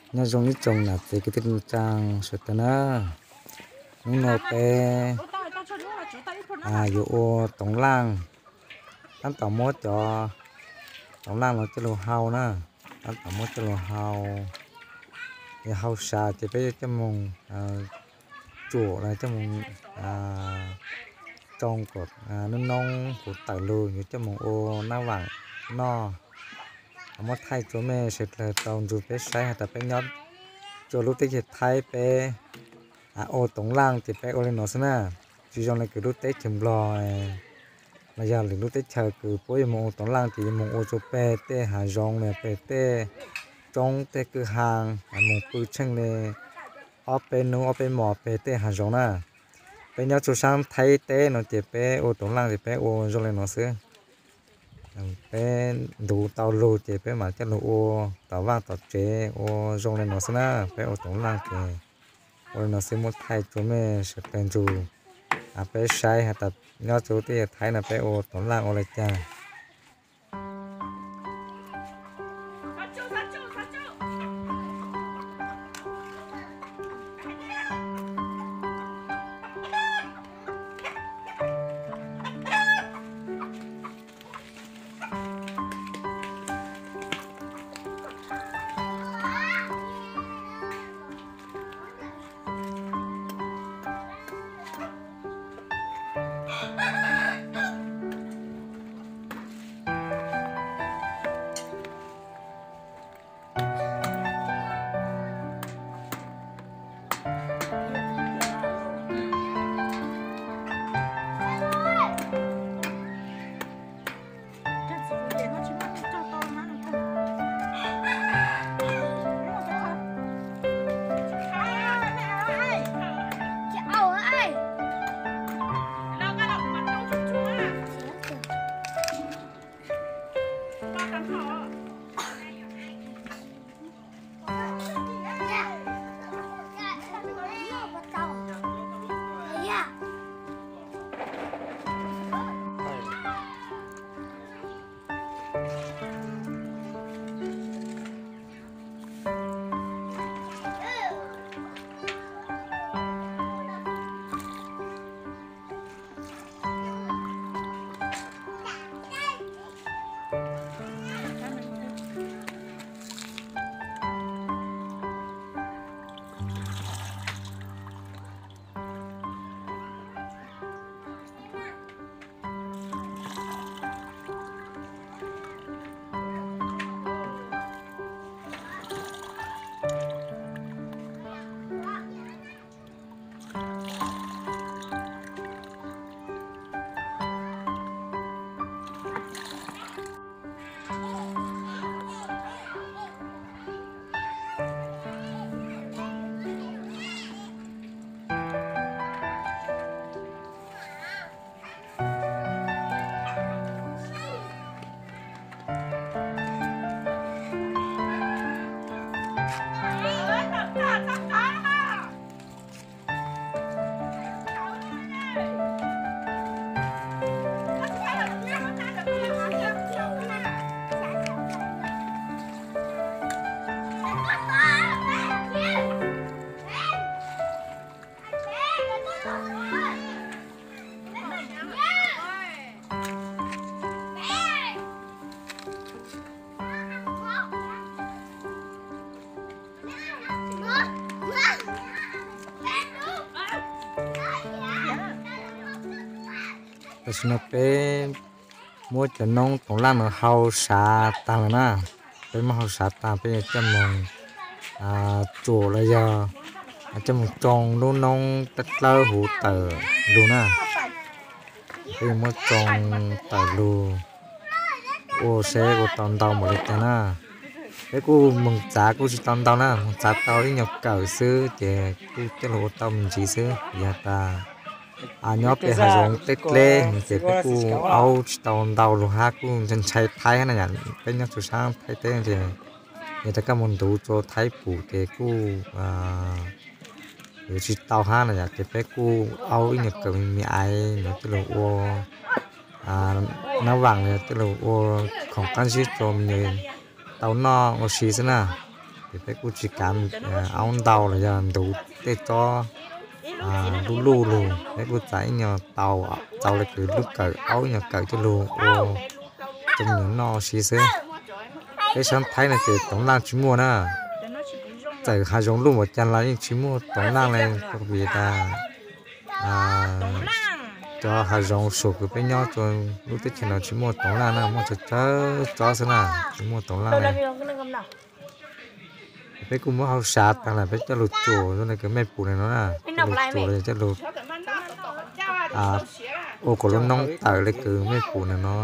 Nyob zoo ib tsoom nam txiv kwv tij neej tsaa sawv daws na. Hnub no peb yuav ua toov laaj, taab tom muab cov toov laaj no coj lug hau na. Taab tom muab coj lug hau, yog hau sav ces peb yuav coj moog tsuam los coj moog tsoo kom noob noob huv tawm lug, yuav coj moog ua naab vaam noj. Muab thaij tsua mej sawv dlawg tau nrug peb saib has tas peb nyob tsua lub teb chaws Thaib peb ua toov laaj ces peb ua le no xwb na. Tsi zoo le kws lub teb chaws Nplog los yog lwm lub teb chaws kws puab yuav moog ua toov laaj ces yuav moog ua tsua peg tej hav zoov los peg tej roob tej kwj ha, moog pw tsheej le ob peb nub ob peb mos peg tej hav zoov na. Peb nyob tsua saab Thaib teb no ces peb ua toov laaj ces peb ua zoo le no xwb. Peb ntuv tau lug ces peb maam coj lug ua tom vaaj tom tsev ua zoo le no xwb na. Peb ua toov laaj ces ua le no xwb, muab thaij tsua mej sawv dlawg nrug peb saib has tas nyob tsua teb chaws Thaib no peb ua toov laaj ua le caag. Tam sim no peb muab cov noob toov laj no hau sav taag lawm na. Peb muab hau sav taag peb yuav coj moog tsuam los yog coj moog tsoo lub noob dlawb huv tawm lug na. Peb yuav muab tsoo tawm lug ua seb ua tau ntau npaum li cas na. Peb kuj moog txav kuj tsi tau ntau na, moog txav tau ib nyuag kawm xwb ces kuj coj lug ua tau me ntsis xwb. Yog tas nyob peb hav zoov dleb dleb ces peb kuj aub tsi tau ntau lug hab, kuj ntshai ntshai Thaib hab na yom. Peb nyob tsua saab Thaib teb ces yog tas koj moog ntuv tsua Thaib pum ces kuj yuav tsi tau hab na yom, ces peb kuj aub ib nyuag kawm me me aiv no coj lug ua naab vaam, coj lug ua khoom qaab zib rua me nyuam tau noj ua si xwb na. Ces peb kuj tsis kav aub ntau los yog ntuv tej tsob luj luj lug, peb kuj txav ib nyuag tau, txaus li kws lub kawm aub ib nyuag kawm coj lug ua cov me nyuam noj ua si xwb. Peb sab Thaib no ces toov laj tsis muaj na. Txawm hav zoov luj npaum cas los yeej tsis muaj toov laj li, vim tas cov hav zoov suam kws peb nyob rua lub teb chaws no tsis muaj toov laj na, muaj tsawg tsawg tsob xwb na, tsis muaj toov laj li. Peb kuj muab hau sav taag lawm, peb coj lug tsuam zoo le kws mej pum na no na, coj lug tsuam coj lug ua kuas lub noob tawm le kws mej pum na no.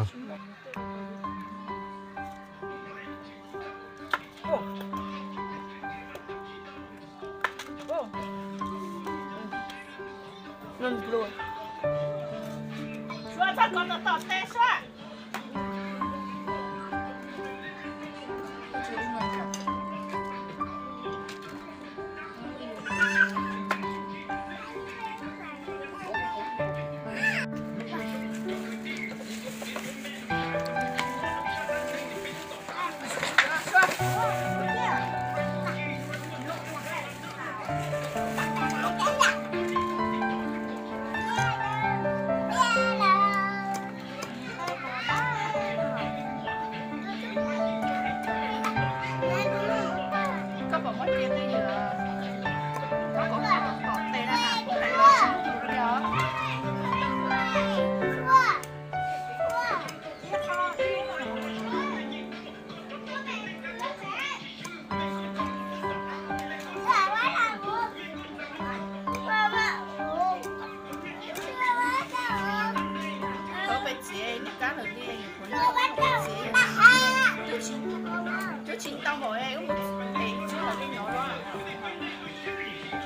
Twb tsis ntau npaum,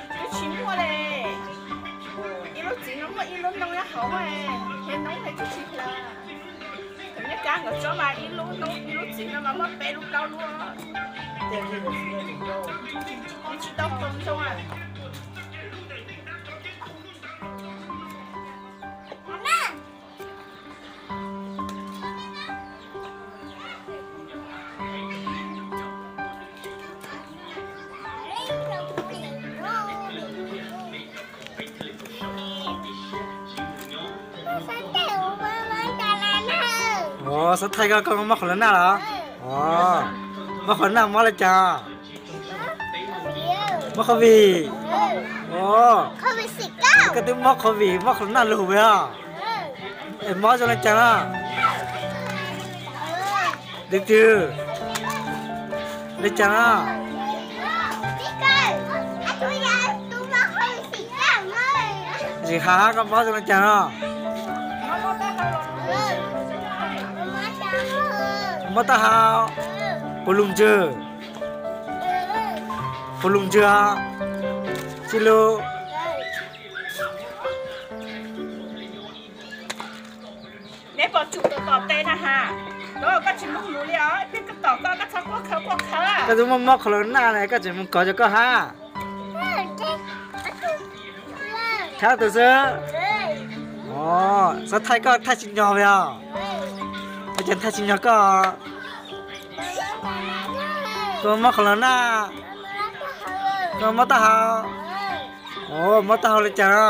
twb tsis muaj li. Ib lub txiv no muaj ib lub noob nyob hauv, ces noob twb tsis hlawv. Thaum nyob kab nkawd tsob mas ib lub noob ib lub txiv no mas muaj peb lub plaub lub. Tsis tau poob zoo. Xav thaij koj, koj mob qhov lawv naj los? Mob qhov lawv naj mob li cas? Mob qhov vim. Koj twb mob qhov vim mob qhov lawv naj lug os. Es mob zoo li cas na? Leej twg? Li cas na? Zim has hab koj mob zoo li cas no? Mob taub hau. Puas lug ntswg? Puas lug ntswg? Tsis lug. Neb puas tsum tus tom tes na has? Koj tsis moog lug li os, koj tom koj, koj txhob quaj khaws quaj khaws. Koj twb mob mob qhov lawv naj ne, koj tseem moog kov rua koj hab. Thaij tus xwb. Xav thaij koj thaij tsis nyog li os. Ua cas thaij tsis nyog koj? Koj mob qhov lawv naj. Koj mob taub hau. Mob taub hau li cas no?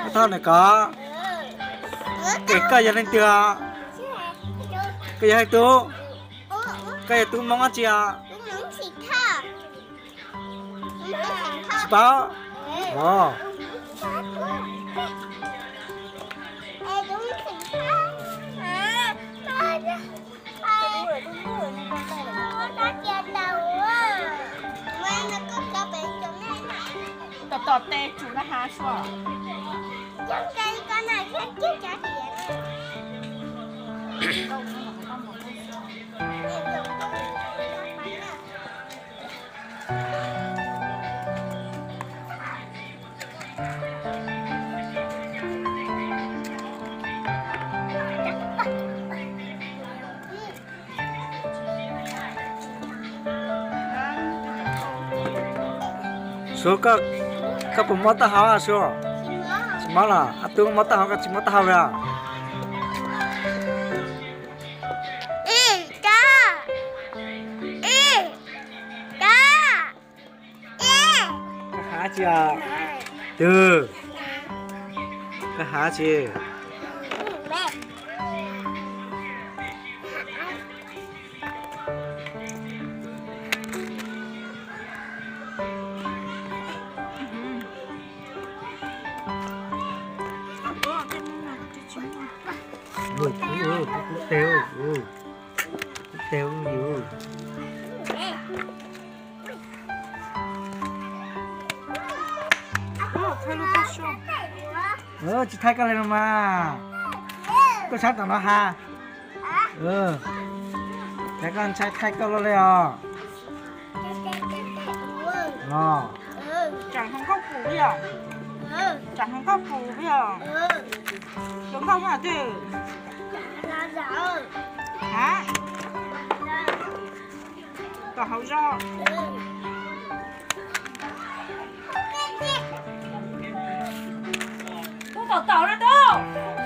Mob taub hau na kov. Ces koj yog leej twg? Koj yog leej tub? Koj yog tub Moob dlaab tsi os? Tsis paub. Tom tes tsum na has Sua. Sua, koj puas mob taub hau Sua? Tsis mob los? Ob tug mob taub hau, koj tsis mob taub hau li os? Tsis, twg, koj hav tsis? Ub, ub, ub, ub, ub, ub, ub, ub. Tsis thaij koj li no mas. Koj sab tom no ha. Thaij koj ntshai thaij koj luaj li os. Tseem hluas nkauj pum yog, tseem hluas nkauj pum yog, hluas nkauj mas twg? A, tom hauv zos. Tub tom tom no tub.